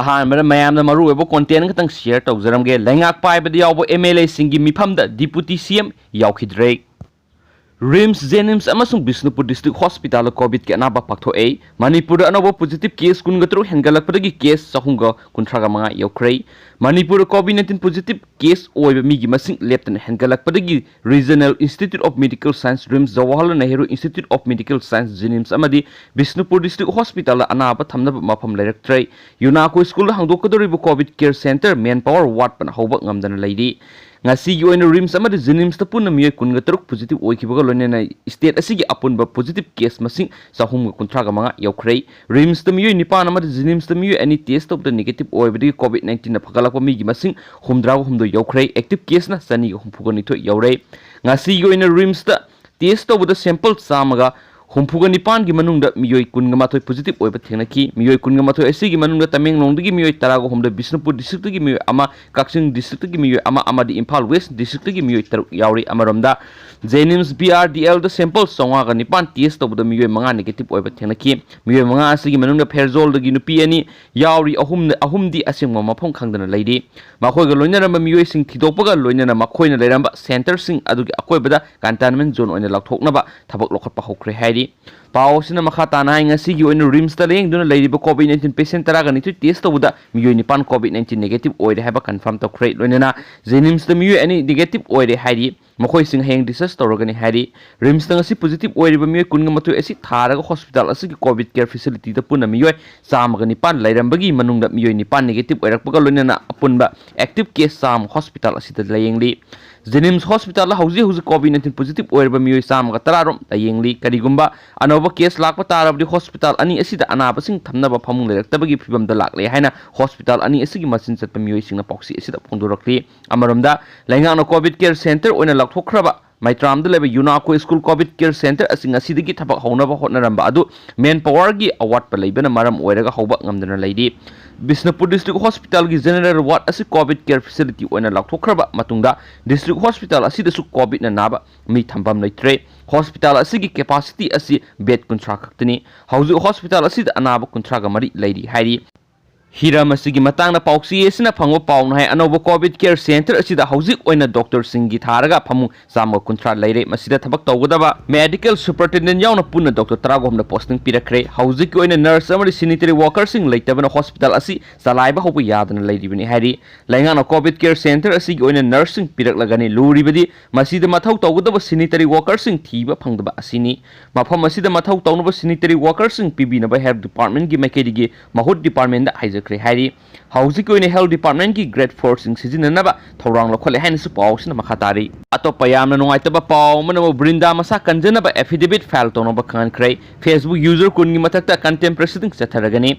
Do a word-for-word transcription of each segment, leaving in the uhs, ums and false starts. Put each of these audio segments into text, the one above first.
ꯑꯍꯥꯟꯕꯗ ꯃꯌꯥꯝꯅ ꯃꯔꯨꯑꯣꯏꯕ content ꯈꯛꯇꯪ share ꯇꯧꯖꯔꯝꯒꯦ꯫ ꯂꯩꯉꯥꯛ ꯄꯥꯏꯕꯗ ꯌꯥꯎꯕ MLA ꯁꯤꯡꯒꯤ ꯃꯤꯐꯝꯗ Deputy CM ꯌꯥꯎꯈꯤꯗ꯭ꯔꯦ꯫ RIMS, JNIMS ꯑꯃꯁꯨꯡ ꯕꯤꯁꯅꯨꯄꯨꯔ District Hospitalꯗ COVIDꯀꯤ ꯑꯅꯥꯕ ꯄꯥꯛꯊꯣꯛꯑꯦ꯫ ꯃꯅꯤꯄꯨꯔꯗ ꯑꯅꯧꯕ positive case ꯀꯨꯟꯒ ꯇꯔꯨꯛ ꯍꯦꯟꯒꯠꯂꯛꯄꯗꯒꯤ case ꯆꯍꯨꯝꯒ ꯀꯨꯟꯊ꯭ꯔꯥꯒ ꯃꯉꯥ ꯌꯧꯈ꯭ꯔꯦ꯫ ꯃꯅꯤꯄꯨꯔꯗ COVID nineteen positive case ꯑꯣꯏꯕ ꯃꯤꯒꯤ ꯃꯁꯤꯡ ꯂꯦꯞꯇꯅ ꯍꯦꯟꯒꯠꯂꯛꯄꯗꯒꯤ Regional Institute of Medical Science, RIMS, Jawaharlal Nehru Institute of Medical Science, JNIMS, ꯑꯃꯗꯤ ꯕꯤꯁꯅꯨꯄꯨꯔ District Hospitalꯗ ꯑꯅꯥꯕ ꯊꯝꯅꯕ ꯃꯐꯝ ꯂꯩꯔꯛꯇ꯭ꯔꯦ꯫ UNACO schoolꯗ ꯍꯥꯡꯗꯣꯛꯀꯗꯧꯔꯤꯕ COVID care center manpower ꯋꯥꯠꯄꯅ ꯍꯧꯕ ꯉꯝꯗꯅ ꯂꯩꯔꯤ꯫ ꯉꯁꯤꯒꯤ ꯑꯣꯏꯅ RIMS ꯑꯃꯗꯤ JNIMSꯇ ꯄꯨꯟꯅ ꯃꯤꯑꯣꯏ ꯀꯨꯟꯒ ꯇꯔꯨꯛ positive ꯑꯣꯏꯈꯤꯕꯒ ꯂꯣꯏꯅꯅ state ꯑꯁꯤꯒꯤ ꯑꯄꯨꯟꯕ positive case ꯃꯁꯤꯡ ꯆꯍꯨꯝꯒ ꯀꯨꯟꯊ꯭ꯔꯥꯒ ꯃꯉꯥ ꯌꯧꯈ꯭ꯔꯦ꯫ RIMSꯇ ꯃꯤꯑꯣꯏ ꯅꯤꯄꯥꯟ ꯑꯃꯗꯤ JNIMSꯇ ꯃꯤꯑꯣꯏ ꯑꯅꯤ test ꯇꯧꯕꯗ negative ꯑꯣꯏꯕꯗꯒꯤ COVID nineteenꯅ ꯐꯒꯠꯂꯛꯄ ꯃꯤꯒꯤ ꯃꯁꯤꯡ ꯍꯨꯝꯗ꯭ꯔꯥꯒ ꯍꯨꯝꯗꯣꯏ ꯌꯧꯈ꯭ꯔꯦ꯫ Active caseꯅ ꯆꯅꯤꯒ ꯍꯨꯝꯐꯨꯒ ꯅꯤꯊꯣꯏ ꯌꯧꯔꯦ꯫ ꯉꯁꯤꯒꯤ ꯑꯣꯏꯅ RIMSꯇ test ꯇꯧꯕꯗ sample ꯆꯥꯝꯃꯒ ꯍꯨꯝꯐꯨꯒ ꯅꯤꯄꯥꯟꯒꯤ ꯃꯅꯨꯡꯗ ꯃꯤꯑꯣꯏ ꯀꯨꯟꯒ ꯃꯥꯊꯣꯏ positive ꯑꯣꯏꯕ ꯊꯦꯡꯅꯈꯤ꯫ ꯃꯤꯑꯣꯏ ꯀꯨꯟꯒ ꯃꯥꯊꯣꯏ ꯑꯁꯤꯒꯤ ꯃꯅꯨꯡꯗ ꯇꯃꯦꯡꯂꯣꯡꯗꯒꯤ ꯃꯤꯑꯣꯏ ꯇꯔꯥꯒ ꯍꯨꯝꯗꯣꯏ, ꯕꯤꯁꯅꯨꯄꯨꯔ Districtꯀꯤ ꯃꯤꯑꯣꯏ ꯑꯃ, ꯀꯛꯆꯤꯡ Districtꯀꯤ ꯃꯤꯑꯣꯏ ꯑꯃ ꯑꯃꯗꯤ ꯏꯝꯐꯥꯜ West Districtꯒꯤ ꯃꯤꯑꯣꯏ ꯇꯔꯨꯛ ꯌꯥꯎꯔꯤ꯫ ꯑꯃꯔꯣꯝꯗ, JNIMS BRDLꯗ sample ꯆꯥꯝꯃꯉꯥꯒ ꯅꯤꯄꯥꯟ test ꯇꯧꯕꯗ ꯃꯤꯑꯣꯏ ꯃꯉꯥ negative ꯑꯣꯏꯕ ꯊꯦꯡꯅꯈꯤ꯫ ꯃꯤꯑꯣꯏ ꯃꯉꯥ ꯑꯁꯤꯒꯤ ꯃꯅꯨꯡꯗ ꯐꯦꯔꯖꯣꯜꯗꯒꯤ ꯅꯨꯄꯤ ꯑꯅꯤ ꯌꯥꯎꯔꯤ, ꯑꯍꯨꯝꯅ, ꯑꯍꯨꯝꯗꯤ ꯑꯁꯦꯡꯕ ꯃꯐꯝ ꯈꯪꯗꯅ ꯂꯩꯔꯤ꯫ ꯃꯈꯣꯏꯒ ꯂꯣꯏꯅꯔꯝꯕ ꯃꯤꯑꯣꯏꯁꯤꯡ ꯊꯤꯗꯣꯛꯄꯒ ꯂꯣꯏꯅꯅ ꯃꯈꯣꯏꯅ ꯂꯩꯔꯝꯕ centreꯁꯤꯡ ꯑꯗꯨꯒꯤ ꯑꯀꯣꯏꯕꯗ containment zone ꯑꯣꯏꯅ ꯂꯥꯎꯊꯣꯛꯅꯕ ꯊꯕꯛ ꯂꯧꯈꯠꯄ ꯍꯧꯈ꯭ꯔꯦ ꯍꯥꯏꯔꯤ꯫ ꯄꯥꯎ ꯑꯁꯤꯅ ꯃꯈꯥ ꯇꯥꯅ ꯍꯥꯏ, ꯉꯁꯤꯒꯤ ꯑꯣꯏꯅ RIMSꯇ ꯂꯥꯌꯦꯡꯗꯨꯅ ꯂꯩꯔꯤꯕ COVID nineteen patient ꯇꯔꯥꯒ ꯅꯤꯊꯣꯏ test ꯇꯧꯕꯗ ꯃꯤꯑꯣꯏ ꯅꯤꯄꯥꯟ COVID nineteen negative ꯑꯣꯏꯔꯦ ꯍꯥꯏꯕ confirm ꯇꯧꯈ꯭ꯔꯦ꯫ ꯂꯣꯏꯅꯅ JNIMSꯇ ꯃꯤꯑꯣꯏ ꯑꯅꯤ negative ꯑꯣꯏꯔꯦ ꯍꯥꯏꯔꯤ꯫ ꯃꯈꯣꯏꯁꯤꯡ ꯍꯌꯦꯡ discharge ꯇꯧꯔꯒꯅꯤ ꯍꯥꯏꯔꯤ꯫ RIMSꯇ ꯉꯁꯤ positive ꯑꯣꯏꯔꯤꯕ ꯃꯤꯑꯣꯏ ꯀꯨꯟꯒ ꯃꯥꯊꯣꯏ ꯑꯁꯤ ꯊꯥꯔꯒ hospital ꯑꯁꯤꯒꯤ COVID care facilityꯗ ꯄꯨꯟꯅ ꯃꯤꯑꯣꯏ ꯆꯥꯝꯃꯒ ꯅꯤꯄꯥꯟ ꯂꯩꯔꯝꯕꯒꯤ ꯃꯅꯨꯡꯗ ꯃꯤꯑꯣꯏ ꯅꯤꯄꯥꯟ negative ꯑꯣꯏꯔꯛꯄꯒ ꯂꯣꯏꯅꯅ ꯑꯄꯨꯟꯕ active case ꯆꯥꯝꯃ hospital ꯑꯁꯤꯗ ꯂꯥꯌꯦꯡꯂꯤ꯫ JNIMS hospitalꯗ ꯍꯧꯖꯤꯛ ꯍꯧꯖꯤꯛ COVID nineteen positive ꯑꯣꯏꯔꯕ ꯃꯤꯑꯣꯏ ꯆꯥꯝꯃꯒ ꯇꯔꯥ ꯔꯣꯝ ꯂꯥꯌꯦꯡꯂꯤ꯫ ꯀꯔꯤꯒꯨꯝꯕ ꯑꯅꯧꯕ case ꯂꯥꯛꯄ ꯇꯥꯔꯕꯗꯤ hospital ꯑꯅꯤ ꯑꯁꯤꯗ ꯑꯅꯥꯕꯁꯤꯡ ꯊꯝꯅꯕ ꯐꯃꯨꯡ ꯂꯩꯔꯛꯇꯕꯒꯤ ꯐꯤꯕꯝꯗ ꯂꯥꯛꯂꯦ ꯍꯥꯏꯅ hospital ꯑꯅꯤ ꯑꯁꯤꯒꯤ ꯃꯆꯤꯟ ꯆꯠꯄ ꯃꯤꯑꯣꯏꯁꯤꯡꯅ ꯄꯥꯎꯆꯦ ꯑꯁꯤꯗ ꯐꯣꯡꯗꯣꯔꯛꯂꯤ꯫ ꯑꯃꯔꯣꯝꯗ, ꯂꯩꯉꯥꯛꯅ COVID care center ꯑꯣꯏꯅ ꯂꯥꯎꯊꯣꯛꯈ꯭ꯔꯕ ꯃꯩꯇ꯭ꯔꯥꯝꯗ ꯂꯩꯕ UNACO school COVID care center ꯑꯁꯤ ꯉꯁꯤꯗꯒꯤ ꯊꯕꯛ ꯍꯧꯅꯕ ꯍꯣꯠꯅꯔꯝꯕ ꯑꯗꯨ manpowerꯒꯤ ꯑꯋꯥꯠꯄ ꯂꯩꯕꯅ ꯃꯔꯝ ꯑꯣꯏꯔꯒ ꯍꯧꯕ ꯉꯝꯗꯅ ꯂꯩꯔꯤ꯫ ꯕꯤꯁꯅꯨꯄꯨꯔ District Hospitalꯒꯤ general ward ꯑꯁꯤ COVID care facility ꯑꯣꯏꯅ ꯂꯥꯎꯊꯣꯛꯈ꯭ꯔꯕ ꯃꯇꯨꯡꯗ, District Hospital ꯑꯁꯤꯗꯁꯨ COVIDꯅ ꯅꯥꯕ ꯃꯤ ꯊꯝꯐꯝ ꯂꯩꯇ꯭ꯔꯦ꯫ Hospital ꯑꯁꯤꯒꯤ capacity ꯑꯁꯤ bed ꯀꯨꯟꯊ꯭ꯔꯥ ꯈꯛꯇꯅꯤ꯫ ꯍꯧꯖꯤꯛ hospital ꯑꯁꯤꯗ ꯑꯅꯥꯕ ꯀꯨꯟꯊ꯭ꯔꯥꯒ ꯃꯔꯤ ꯂꯩꯔꯤ ꯍꯥꯏꯔꯤ꯫ ꯍꯤꯔꯝ ꯑꯁꯤꯒꯤ ꯃꯇꯥꯡꯗ ꯄꯥꯎꯆꯦ ꯑꯁꯤꯅ ꯐꯪꯕ ꯄꯥꯎꯅ ꯍꯥꯏ, ꯑꯅꯧꯕ ꯀꯣꯚꯤꯗ ꯀꯦꯌꯔ ꯁꯦꯟꯇꯔ ꯑꯁꯤꯗ ꯍꯧꯖꯤꯛ ꯑꯣꯏꯅ ꯗꯣꯛꯇꯔꯁꯤꯡꯒꯤ ꯊꯥꯔꯒ ꯐꯃꯨꯡ ꯆꯥꯝꯃꯒ ꯀꯨꯟꯊ꯭ꯔꯥ ꯂꯩꯔꯦ꯫ ꯃꯁꯤꯗ ꯊꯕꯛ ꯇꯧꯒꯗꯕ ꯃꯦꯗꯤꯀꯦꯜ ꯁꯨꯄꯔꯇꯦꯟꯗꯦꯟ ꯌꯥꯎꯅ ꯄꯨꯟꯅ ꯗꯣꯛꯇꯔ ꯇꯔꯥꯒ ꯑꯍꯨꯝꯗ ꯄꯣꯁꯇꯤꯡ ꯄꯤꯔꯛꯈ꯭ꯔꯦ꯫ ꯍꯧꯖꯤꯛꯀꯤ ꯑꯣꯏꯅ ꯅꯔꯁ ꯑꯃꯗꯤ ꯁꯦꯅꯤꯇꯔꯤ ꯋꯥꯀꯔꯁꯤꯡ ꯂꯩꯇꯕꯅ ꯍꯣꯁꯄꯤꯇꯥꯜ ꯑꯁꯤ ꯆꯂꯥꯏꯕ ꯍꯧꯕ ꯌꯥꯗꯅ ꯂꯩꯔꯤꯕꯅꯤ ꯍꯥꯏꯔꯤ꯫ ꯂꯩꯉꯥꯛꯅ ꯀꯣꯚꯤꯗ ꯀꯦꯌꯔ ꯁꯦꯟꯇꯔ ꯑꯁꯤꯒꯤ ꯑꯣꯏꯅ ꯅꯔꯁꯁꯤꯡ ꯄꯤꯔꯛꯂꯒꯅꯤ꯫ ꯂꯨꯔꯤꯕꯗꯤ ꯃꯁꯤꯗ ꯃꯊꯧ ꯇꯧꯒꯗꯕ ꯁꯦꯅꯤꯇꯔꯤ ꯋꯥꯀꯔꯁꯤꯡ ꯊꯤꯕ ꯐꯪꯗꯕ ꯑꯁꯤꯅꯤ꯫ ꯃꯐꯝ ꯑꯁꯤꯗ ꯃꯊꯧ ꯇꯧꯅꯕ ꯁꯦꯅꯤꯇꯔꯤ ꯋꯥꯀꯔꯁꯤꯡ ꯄꯤꯕꯤꯅꯕ ꯍꯦꯜꯊ ꯗꯤꯄꯥꯔꯠꯃꯦꯟꯒꯤ ꯃꯥꯏꯀꯩꯗꯒꯤ ꯃꯍꯨꯠ ꯗꯤꯄꯥꯔꯠꯃꯦꯟꯗ ꯍꯥꯏꯖꯈ꯭ꯔꯦ ꯍꯥꯏꯔꯤ꯫ ꯍꯧꯖꯤꯛꯀꯤ ꯑꯣꯏꯅ ꯍꯦꯜꯊ ꯗꯤꯄꯥꯔꯠꯃꯦꯟꯒꯤ ꯒ꯭ꯔꯦꯗ ꯐꯣꯔꯁꯤꯡ ꯁꯤꯖꯤꯟꯅꯅꯕ ꯊꯧꯔꯥꯡ ꯂꯧꯈꯠꯂꯦ ꯍꯥꯏꯅꯁꯨ ꯄꯥꯎꯁꯤꯅ ꯃꯈꯥ ꯇꯥꯔꯤ꯫ ꯑꯇꯣꯞꯄ ꯌꯥꯝꯅ ꯅꯨꯡꯉꯥꯏꯇꯕ ꯄꯥꯎ ꯑꯃꯅ ꯕ꯭ꯔꯤꯟꯗꯥ ꯃꯁꯥ ꯀꯟꯖꯅꯕ ꯑꯦꯐꯤꯗꯦꯕꯤꯠ ꯐꯥꯏꯜ ꯇꯧꯅꯕ ꯈꯪꯍꯟꯈ꯭ꯔꯦ꯫ ꯐꯦꯁꯕꯨꯛ ꯌꯨꯖꯔ ꯀꯨꯟꯒꯤ ꯃꯊꯛꯇ ꯀꯟꯇꯦꯝ ꯄ꯭ꯔꯣꯁꯤꯗꯤꯡ ꯆꯠꯊꯔꯒꯅꯤ꯫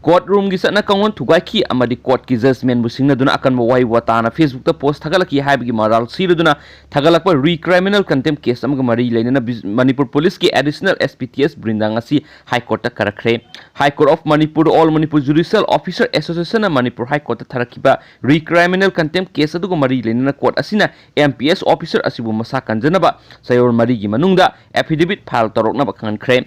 ꯀꯣꯔꯠ ꯔꯨꯝꯒꯤ ꯆꯠꯅ ꯀꯥꯡꯂꯣꯟ ꯊꯨꯒꯥꯏꯈꯤ ꯑꯃꯗꯤ ꯀꯣꯔꯠꯀꯤ ꯖꯖꯃꯦꯟꯕꯨ ꯁꯤꯡꯅꯗꯨꯅ ꯑꯀꯟꯕ ꯋꯥꯍꯩ ꯋꯥꯇꯥꯅ ꯐꯦꯁꯕꯨꯛꯇ ꯄꯣꯁ ꯊꯥꯒꯠꯂꯛꯈꯤ ꯍꯥꯏꯕꯒꯤ ꯃꯔꯥꯜ ꯁꯤꯔꯗꯨꯅ ꯊꯥꯒꯠꯂꯛꯄ ꯔꯤ ꯀ꯭ꯔꯤꯃꯤꯅꯦꯜ ꯀꯟꯇꯦꯝ ꯀꯦꯁ ꯑꯃꯒ ꯃꯔꯤ ꯂꯩꯅꯅ ꯕꯤꯖ-, ꯃꯅꯤꯄꯨꯔ ꯄꯨꯂꯤꯁꯀꯤ ꯑꯦꯗꯤꯁꯅꯦꯜ ꯑꯦꯁ ꯄꯤ ꯇꯤ ꯑꯦꯁ ꯕ꯭ꯔꯤꯟꯗꯥ ꯉꯁꯤ ꯍꯥꯏ ꯀꯣꯔꯠꯇ ꯀꯥꯔꯛꯈ꯭ꯔꯦ꯫ ꯍꯥꯏ ꯀꯣꯔꯠ ꯑꯣꯐ ꯃꯅꯤꯄꯨꯔꯗ all Manipur judicial officer ꯑꯦꯁꯣꯁꯤꯌꯦꯁꯟꯅ Manipur ꯍꯥꯏ ꯀꯣꯔꯠꯇ ꯊꯥꯔꯛꯈꯤꯕ ꯔꯤ ꯀ꯭ꯔꯤꯃꯤꯅꯦꯜ ꯀꯟꯇꯦꯝ ꯀꯦꯁ ꯑꯗꯨꯒ ꯃꯔꯤ ꯂꯩꯅꯅ ꯀꯣꯔꯠ ꯑꯁꯤꯅ ꯑꯦꯝ ꯄꯤ ꯑꯦꯁ ꯑꯣꯐꯤꯁꯔ ꯑꯁꯤꯕꯨ ꯃꯁꯥ ꯀꯟꯖꯅꯕ ꯆꯌꯣꯜ ꯃꯔꯤꯒꯤ ꯃꯅꯨꯡꯗ ꯑꯦꯐꯤꯗꯦꯕꯤꯠ ꯐꯥꯏꯜ ꯇꯧꯔꯛꯅꯕ ꯈꯪꯍꯟꯈ꯭ꯔꯦ꯫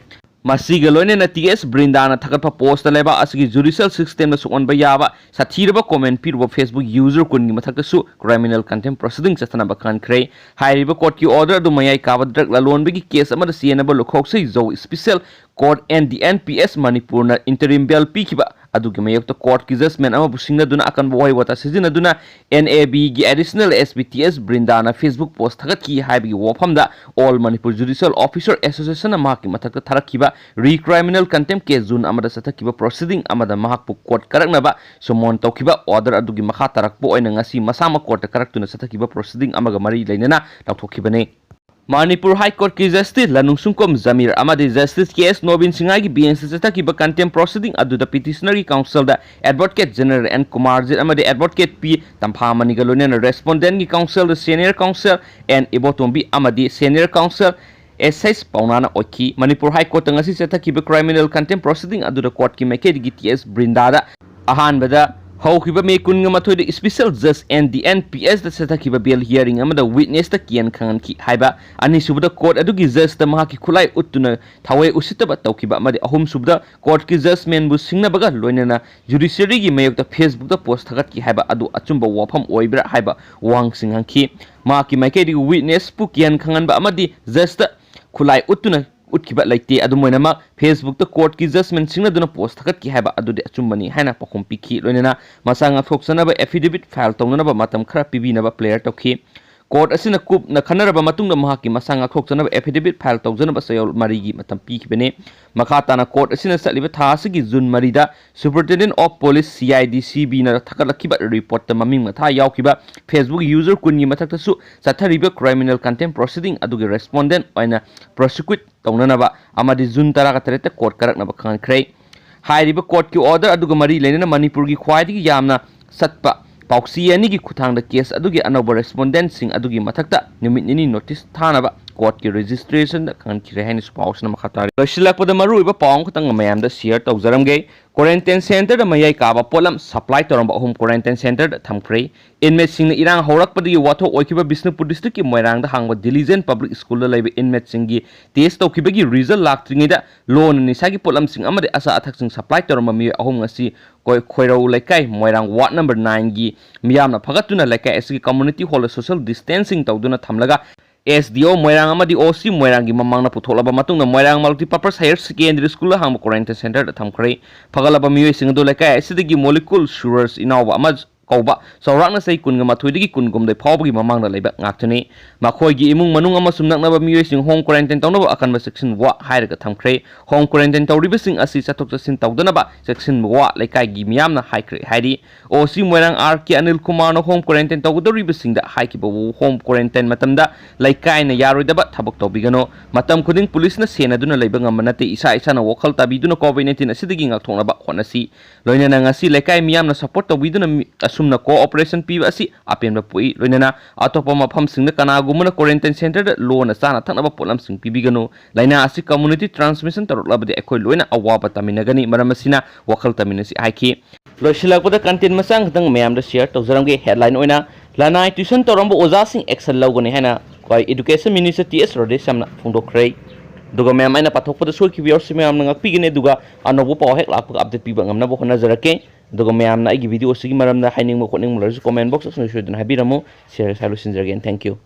ꯃꯁꯤꯒ ꯂꯣꯏꯅꯅ ꯇꯤ ꯑꯦꯁ ꯕ꯭ꯔꯤꯟꯗꯥꯅ ꯊꯥꯒꯠꯄ ꯄꯣꯁꯇ ꯂꯩꯕꯥꯛ ꯑꯁꯤꯒꯤ ꯖꯨꯗꯤꯁꯤꯌꯦꯜ ꯁꯤꯁꯇꯦꯝꯗ ꯁꯣꯛꯍꯟꯕ ꯌꯥꯕ ꯁꯥꯊꯤꯔꯕ ꯀꯣꯃꯦꯟ ꯄꯤꯔꯨꯕ ꯐꯦꯁꯕꯨꯛ ꯌꯨꯖꯔ ꯀꯨꯟꯒꯤ ꯃꯊꯛꯇꯁꯨ ꯀ꯭ꯔꯤꯃꯤꯅꯦꯜ ꯀꯟꯇꯦꯝ ꯄ꯭ꯔꯣꯁꯤꯗꯤꯡ ꯆꯠꯊꯅꯕ ꯈꯪꯍꯟꯈ꯭ꯔꯦ꯫ ꯍꯥꯏꯔꯤꯕ ꯀꯣꯔꯠꯀꯤ ꯑꯣꯔꯗꯔ ꯑꯗꯨ ꯃꯌꯥꯏ ꯀꯥꯕ ꯗ꯭ꯔꯒ ꯂꯂꯣꯟꯕꯒꯤ ꯀꯦꯁ ꯑꯃꯗ ꯆꯦꯟꯅꯕ ꯂꯨꯈꯣꯛꯁꯩ ꯖꯧ special court N D P S ꯑꯦꯁ ꯃꯅꯤꯄꯨꯔꯅ ꯏꯟꯇꯔꯤꯝ ꯕꯦꯜ ꯄꯤꯈꯤꯕ ꯑꯗꯨꯒꯤ ꯃꯥꯌꯣꯛꯇ ꯀꯣꯔꯠꯀꯤ ꯖꯖꯃꯦꯟ ꯑꯃꯕꯨ ꯁꯤꯡꯅꯗꯨꯅ ꯑꯀꯟꯕ ꯋꯥꯍꯩ ꯋꯥꯇꯥ ꯁꯤꯖꯤꯟꯅꯗꯨꯅ ꯑꯦꯟ ꯑꯦ ꯕꯤꯒꯤ additional S P T S ꯕ꯭ꯔꯤꯟꯗꯥꯅ ꯐꯦꯁꯕꯨꯛ ꯄꯣꯁ ꯊꯥꯒꯠꯈꯤ ꯍꯥꯏꯕꯒꯤ ꯋꯥꯐꯝꯗ ꯑꯣꯜ ꯃꯅꯤꯄꯨꯔ ꯖꯨꯗꯤꯁꯤꯌꯦꯜ ꯑꯣꯐꯤꯁꯔ ꯑꯦꯁꯣꯁꯤꯌꯦꯁꯟꯅ ꯃꯍꯥꯛꯀꯤ ꯃꯊꯛꯇ ꯊꯥꯔꯛꯈꯤꯕ ꯔꯤ ꯀ꯭ꯔꯤꯃꯤꯅꯦꯜ ꯀꯟꯇꯦꯝ ꯀꯦꯁ ꯖꯨꯟ ꯑꯃꯗ ꯆꯠꯊꯈꯤꯕ ꯄ꯭ꯔꯣꯁꯤꯗꯤꯡ ꯑꯃꯗ ꯃꯍꯥꯛꯄꯨ ꯀꯣꯔꯠ ꯀꯥꯔꯛꯅꯕ ꯁꯨꯃꯣꯟ ꯇꯧꯈꯤꯕ ꯑꯣꯔꯗꯔ ꯑꯗꯨꯒꯤ ꯃꯈꯥ ꯇꯥꯔꯛꯄ ꯑꯣꯏꯅ ꯉꯁꯤ ꯃꯁꯥꯃꯛ ꯀꯣꯔꯠꯇ ꯀꯥꯔꯛꯇꯨꯅ ꯆꯠꯊꯈꯤꯕ ꯄ꯭ꯔꯣꯁꯤꯗꯤꯡ ꯑꯃꯒ ꯃꯔꯤ ꯂꯩꯅꯅ ꯂꯧꯊꯣꯛꯈꯤꯕꯅꯤ꯫ ꯃꯅꯤꯄꯨꯔ ꯍꯥꯏ ꯀꯣꯔꯠꯀꯤ ꯖꯁꯇꯤꯁ ꯂꯅꯨꯡꯁꯨꯝꯀꯣꯝ ꯖꯃꯤꯔ ꯑꯃꯗꯤ ꯖꯁꯇꯤꯁ ꯀꯦ ꯑꯦꯁ ꯅꯣꯕꯤꯟ ꯁꯤꯡꯍꯒꯤ ꯕꯦꯟꯁꯇ ꯆꯠꯊꯈꯤꯕ ꯀꯟꯇꯦꯝ ꯄ꯭ꯔꯣꯁꯤꯗꯤꯡ ꯑꯗꯨꯗ ꯄꯤꯇꯤꯁꯅꯔꯒꯤ ꯀꯥꯎꯟꯁꯤꯜꯗ ꯑꯦꯗꯚꯣꯀꯦꯠ ꯖꯦꯅꯔꯦꯜ ꯑꯦꯟ ꯀꯨꯃꯥꯔꯖꯤꯠ ꯑꯃꯗꯤ ꯑꯦꯗꯚꯣꯀꯦꯠ ꯄꯤ ꯇꯝꯐꯥꯃꯅꯤꯒ ꯂꯣꯏꯅꯅ ꯔꯦꯁꯄꯣꯟꯗꯦꯟꯒꯤ ꯀꯥꯎꯟꯁꯤꯜꯗ ꯁꯦꯅꯤꯌꯔ ꯀꯥꯎꯟꯁꯤꯜ ꯑꯦꯟ ꯏꯕꯣꯇꯣꯝꯕꯤ ꯑꯃꯗꯤ ꯁꯦꯅꯤꯌꯔ ꯀꯥꯎꯟꯁꯤꯜ ꯑꯦꯁ ꯑꯩꯆ ꯄꯥꯎꯅꯥꯅ ꯑꯣꯏꯈꯤ꯫ ꯃꯅꯤꯄꯨꯔ ꯍꯥꯏ ꯀꯣꯔꯠꯇ ꯉꯁꯤ ꯆꯠꯊꯈꯤꯕ ꯀ꯭ꯔꯤꯃꯤꯅꯦꯜ ꯀꯟꯇꯦꯝ ꯄ꯭ꯔꯣꯁꯤꯗꯤꯡ ꯑꯗꯨꯗ ꯀꯣꯔꯠꯀꯤ ꯃꯥꯏꯀꯩꯗꯒꯤ ꯇꯤ ꯑꯦꯁ ꯕ꯭ꯔꯤꯟꯗꯥꯗ ꯑꯍꯥꯟꯕꯗ ꯍꯧꯈꯤꯕ ꯃꯦ ꯀꯨꯟꯒ ꯃꯥꯊꯣꯏꯗ special judge and the N P S the ꯆꯠꯊꯈꯤꯕ bail hearing ꯑꯃꯗ witness ꯇ ꯀꯤꯌꯟ ꯈꯪꯍꯟꯈꯤ ꯍꯥꯏꯕ꯫ ꯑꯅꯤꯁꯨꯕꯗ court ꯑꯗꯨꯒꯤ judge ꯇ ꯃꯍꯥꯛꯀꯤ ꯈꯨꯠꯂꯥꯏ ꯎꯠꯇꯨꯅ ꯊꯥꯋꯦ ꯎꯁꯤꯠꯇꯕ ꯇꯧꯈꯤꯕ ꯑꯃꯗꯤ ꯑꯍꯨꯝꯁꯨꯕꯗ court ꯀꯤ judgment ꯕꯨ ꯁꯤꯡꯅꯕꯒ ꯂꯣꯏꯅꯅ judiciary ꯒꯤ ꯃꯥꯌꯣꯛꯇ Facebook ꯇ post ꯊꯥꯒꯠꯈꯤ ꯍꯥꯏꯕ ꯑꯗꯨ ꯑꯆꯨꯝꯕ ꯋꯥꯐꯝ ꯑꯣꯏꯕ꯭ꯔꯥ ꯍꯥꯏꯕ ꯋꯥꯍꯪꯁꯤꯡ ꯍꯪꯈꯤ꯫ ꯃꯍꯥꯛꯀꯤ ꯃꯥꯏꯀꯩꯗꯒꯤ witness ꯄꯨ ꯀꯤꯌꯟ ꯈꯪꯍꯟꯕ ꯑꯃꯗꯤ judge ꯇ ꯈꯨꯠꯂꯥꯏ ꯎꯠꯇꯨꯅ ꯎꯠꯈꯤꯕ ꯂꯩꯇꯦ꯫ ꯑꯗꯨꯝ ꯑꯣꯏꯅꯃꯛ, Facebook ꯇ court ꯀꯤ judgment ꯁꯤꯡꯅꯗꯨꯅ post ꯊꯥꯒꯠꯈꯤ ꯍꯥꯏꯕ ꯑꯗꯨꯗꯤ ꯑꯆꯨꯝꯕꯅꯤ ꯍꯥꯏꯅ ꯄꯥꯎꯈꯨꯝ ꯄꯤꯈꯤ꯫ ꯂꯣꯏꯅꯅ ꯃꯁꯥ ꯉꯥꯛꯊꯣꯛꯆꯅꯕ affidavit file ꯇꯧꯅꯅꯕ ꯃꯇꯝ ꯈꯔ ꯄꯤꯕꯤꯅꯕ prayer ꯇꯧꯈꯤ꯫ Court ꯑꯁꯤꯅ ꯀꯨꯞꯅ ꯈꯟꯅꯔꯕ ꯃꯇꯨꯡꯗ ꯃꯍꯥꯛꯀꯤ ꯃꯁꯥ ꯉꯥꯛꯊꯣꯛꯆꯅꯕ affidavit file ꯇꯧꯖꯅꯕ ꯆꯌꯣꯜ ꯃꯔꯤꯒꯤ ꯃꯇꯝ ꯄꯤꯈꯤꯕꯅꯤ꯫ ꯃꯈꯥ ꯇꯥꯅ court ꯑꯁꯤꯅ ꯆꯠꯂꯤꯕ ꯊꯥ ꯑꯁꯤꯒꯤ June ꯃꯔꯤꯗ Superintendent of Police, C I D, C B ꯅ ꯊꯥꯒꯠꯂꯛꯈꯤꯕ report ꯇ ꯃꯃꯤꯡ ꯃꯊꯥ ꯌꯥꯎꯈꯤꯕ Facebook user ꯀꯨꯟꯒꯤ ꯃꯊꯛꯇꯁꯨ ꯆꯠꯊꯔꯤꯕ criminal contempt proceeding ꯑꯗꯨꯒꯤ respondent ꯑꯣꯏꯅ prosecute ꯇꯧꯅꯅꯕ ꯑꯃꯗꯤ June ꯇꯔꯥꯒ ꯇꯔꯦꯠꯇ court ꯀꯥꯔꯛꯅꯕ ꯈꯪꯍꯟꯈ꯭ꯔꯦ꯫ ꯍꯥꯏꯔꯤꯕ court ꯀꯤ order ꯑꯗꯨꯒ ꯃꯔꯤ ꯂꯩꯅꯅ ꯃꯅꯤꯄꯨꯔꯒꯤ ꯈ꯭ꯋꯥꯏꯗꯒꯤ ꯌꯥꯝꯅ ꯆꯠꯄ ꯄꯥꯎꯆꯦ ꯑꯅꯤꯒꯤ ꯈꯨꯠꯊꯥꯡꯗ case ꯑꯗꯨꯒꯤ ꯑꯅꯧꯕ respondent ꯁꯤꯡ ꯑꯗꯨꯒꯤ ꯃꯊꯛꯇ ꯅꯨꯃꯤꯠ ꯅꯤꯅꯤ notice ꯊꯥꯅꯕ court ꯀꯤ registration ꯗ ꯈꯪꯍꯟꯈꯤꯔꯦ ꯍꯥꯏꯅꯁꯨ ꯄꯥꯎꯁꯤꯅ ꯃꯈꯥ ꯇꯥꯔꯤ꯫ ꯂꯣꯏꯁꯤꯜꯂꯛꯄꯗ ꯃꯔꯨꯑꯣꯏꯕ ꯄꯥꯎ ꯑꯃꯈꯛꯇꯪ ꯃꯌꯥꯝꯗ share ꯇꯧꯖꯔꯝꯒꯦ꯫ Quarantine center ꯗ ꯃꯌꯥꯏ ꯀꯥꯕ ꯄꯣꯠꯂꯝ supply ꯇꯧꯔꯝꯕ ꯑꯍꯨꯝ quarantine center ꯗ ꯊꯝꯈ꯭ꯔꯦ꯫ Inmate ꯁꯤꯡꯅ ꯏꯔꯥꯡ ꯍꯧꯔꯛꯄꯗꯒꯤ ꯋꯥꯊꯣꯛ ꯑꯣꯏꯈꯤꯕ ꯕꯤꯁꯅꯨꯄꯨꯔ district ꯀꯤ ꯃꯣꯏꯔꯥꯡꯗ ꯍꯥꯡꯕ Diligent Public School ꯗ ꯂꯩꯕ inmate ꯁꯤꯡꯒꯤ test ꯇꯧꯈꯤꯕꯒꯤ result ꯂꯥꯛꯇ꯭ꯔꯤꯉꯩꯗ ꯂꯣꯟꯅ ꯅꯤꯁꯥꯒꯤ ꯄꯣꯠꯂꯝꯁꯤꯡ ꯑꯃꯗꯤ ꯑꯆꯥ ꯑꯊꯛꯁꯤꯡ supply ꯇꯧꯔꯝꯕ ꯃꯤꯑꯣꯏ ꯑꯍꯨꯝ ꯉꯁꯤ ꯀꯣꯏ-, ꯈꯣꯏꯔꯧ ꯂꯩꯀꯥꯏ ꯃꯣꯏꯔꯥꯡ ward number nine ꯒꯤ ꯃꯤꯌꯥꯝꯅ ꯐꯒꯠꯇꯨꯅ ꯂꯩꯀꯥꯏ ꯑꯁꯤꯒꯤ community hall ꯗ social distancing ꯇꯧꯗꯨꯅ ꯊꯝꯂꯒ S D O ꯃꯣꯏꯔꯥꯡ ꯑꯃꯗꯤ O C ꯃꯣꯏꯔꯥꯡꯒꯤ ꯃꯃꯥꯡꯗ ꯄꯨꯊꯣꯛꯂꯕ ꯃꯇꯨꯡꯗ ꯃꯣꯏꯔꯥꯡ Multipurpose Higher Secondary School ꯗ ꯍꯥꯡꯕ quarantine center ꯗ ꯊꯝꯈ꯭ꯔꯦ꯫ ꯐꯒꯠꯂꯕ ꯃꯤꯑꯣꯏꯁꯤꯡ ꯑꯗꯨ ꯂꯩꯀꯥꯏ ꯑꯁꯤꯗꯒꯤ ꯃꯣꯂꯤꯀꯨꯜ ꯁꯨꯔꯖ ꯏꯅꯥꯎꯕ ꯑꯃ ꯀꯧꯕ ꯆꯥꯎꯔꯥꯛꯅ ꯆꯍꯤ ꯀꯨꯟꯒ ꯃꯥꯊꯣꯏꯗꯒꯤ ꯀꯨꯟ ꯍꯨꯝꯗꯣꯏ ꯐꯥꯎꯕꯒꯤ ꯃꯃꯥꯡꯗ ꯂꯩꯕ ꯉꯥꯛꯇꯅꯤ꯫ ꯃꯈꯣꯏꯒꯤ ꯏꯃꯨꯡ ꯃꯅꯨꯡ ꯑꯃꯁꯨꯡ ꯅꯛꯅꯕ ꯃꯤꯑꯣꯏꯁꯤꯡ home quarantine ꯇꯧꯅꯕ ꯑꯀꯟꯕ ꯆꯦꯛꯁꯤꯟꯋꯥ ꯍꯥꯏꯔꯒ ꯊꯝꯈ꯭ꯔꯦ꯫ Home quarantine ꯇꯧꯔꯤꯕꯁꯤꯡ ꯑꯁꯤ ꯆꯠꯊꯣꯛ ꯆꯠꯁꯤꯟ ꯇꯧꯗꯅꯕ ꯆꯦꯛꯁꯤꯟꯋꯥ ꯂꯩꯀꯥꯏꯒꯤ ꯃꯤꯌꯥꯝꯅ ꯍꯥꯏꯈ꯭ꯔꯦ ꯍꯥꯏꯔꯤ꯫ O C ꯃꯣꯏꯔꯥꯡ R K ꯑꯅꯤꯜ ꯀꯨꯃꯥꯔꯅ home quarantine ꯇꯧꯒꯗꯧꯔꯤꯕꯁꯤꯡꯗ ꯍꯥꯏꯈꯤꯕꯕꯨ home quarantine ꯃꯇꯝꯗ ꯂꯩꯀꯥꯏꯅ ꯌꯥꯔꯣꯏꯗꯕ ꯊꯕꯛ ꯇꯧꯕꯤꯒꯅꯨ꯫ ꯃꯇꯝ ꯈꯨꯗꯤꯡ ꯄꯨꯂꯤꯁꯅ ꯁꯦꯟꯅꯗꯨꯅ ꯂꯩꯕ ꯉꯝꯕ ꯅꯠꯇꯦ꯫ ꯏꯁꯥ ꯏꯁꯥꯅ ꯋꯥꯈꯜ ꯇꯥꯕꯤꯗꯨꯅ COVID nineteen ꯑꯁꯤꯗꯒꯤ ꯉꯥꯛꯊꯣꯛꯅꯕ ꯍꯣꯠꯅꯁꯤ꯫ ꯂꯣꯏꯅꯅ ꯉꯁꯤ ꯂꯩꯀꯥꯏ ꯃꯤꯌꯥꯝꯅ support ꯇꯧꯕꯤꯗꯨꯅ ꯃꯤ-, ꯑꯁꯨꯝꯅ cooperation ꯄꯤꯕ ꯑꯁꯤ ꯑꯄꯦꯟꯕ ꯄꯣꯛꯏ꯫ ꯂꯣꯏꯅꯅ ꯑꯇꯣꯞꯄ ꯃꯐꯝꯁꯤꯡꯗ ꯀꯅꯥꯒꯨꯝꯕꯅ quarantine center ꯗ ꯂꯣꯟꯅ ꯆꯥꯅ ꯊꯛꯅꯕ ꯄꯣꯠꯂꯝꯁꯤꯡ ꯄꯤꯕꯤꯒꯅꯨ꯫ ꯂꯥꯏꯅꯥ ꯑꯁꯤ community transmission ꯇꯧꯔꯛꯂꯕꯗꯤ ꯑꯩꯈꯣꯏ ꯂꯣꯏꯅ ꯑꯋꯥꯕ ꯇꯥꯃꯤꯟꯅꯒꯅꯤ꯫ ꯃꯔꯝ ꯑꯁꯤꯅ ꯋꯥꯈꯜ ꯇꯥꯃꯤꯟꯅꯁꯤ ꯍꯥꯏꯈꯤ꯫ ꯂꯣꯏꯁꯤꯜꯂꯛꯄꯗ content ꯃꯆꯥ ꯈꯛꯇꯪ ꯃꯌꯥꯝꯗ share ꯇꯧꯖꯔꯝꯒꯦ꯫ Headline ꯑꯣꯏꯅ, ꯂꯅꯥꯏ tuition ꯇꯧꯔꯝꯕ ꯑꯣꯖꯥꯁꯤꯡ action ꯂꯧꯒꯅꯤ ꯍꯥꯏꯅ ꯑꯩꯈꯣꯏ Education Minister ꯇꯤ ꯑꯦꯁ ꯔꯣꯗꯦꯁ꯭ꯌꯥꯝꯅ ꯐꯣꯡꯗꯣꯛꯈ꯭ꯔꯦ꯫ ꯑꯗꯨꯒ ꯃꯌꯥꯝ, ꯑꯩꯅ ꯄꯥꯊꯣꯛꯄꯗ ꯁꯣꯏꯈꯤꯕ ꯌꯥꯎꯔꯁꯨ ꯃꯌꯥꯝꯅ ꯉꯥꯛꯄꯤꯒꯅꯤ, ꯑꯗꯨꯒ ꯑꯅꯧꯕ ꯄꯥꯎ ꯍꯦꯛ ꯂꯥꯛꯄꯒ update ꯄꯤꯕ ꯉꯝꯅꯕ ꯍꯣꯠꯅꯖꯔꯛꯀꯦ꯫ ꯑꯗꯨꯒ ꯃꯌꯥꯝꯅ ꯑꯩꯒꯤ video ꯑꯁꯤꯒꯤ ꯃꯔꯝꯗ ꯍꯥꯏꯅꯤꯡꯕ ꯈꯣꯠꯅꯤꯡꯕ ꯂꯩꯔꯁꯨ comment box ꯑꯁꯤꯗ ꯁꯣꯏꯗꯅ ꯍꯥꯏꯕꯤꯔꯝꯃꯨ꯫ Share ꯁ꯭ꯋꯥꯏ ꯂꯣꯏꯁꯤꯟꯖꯔꯒꯦ꯫ Thank you꯫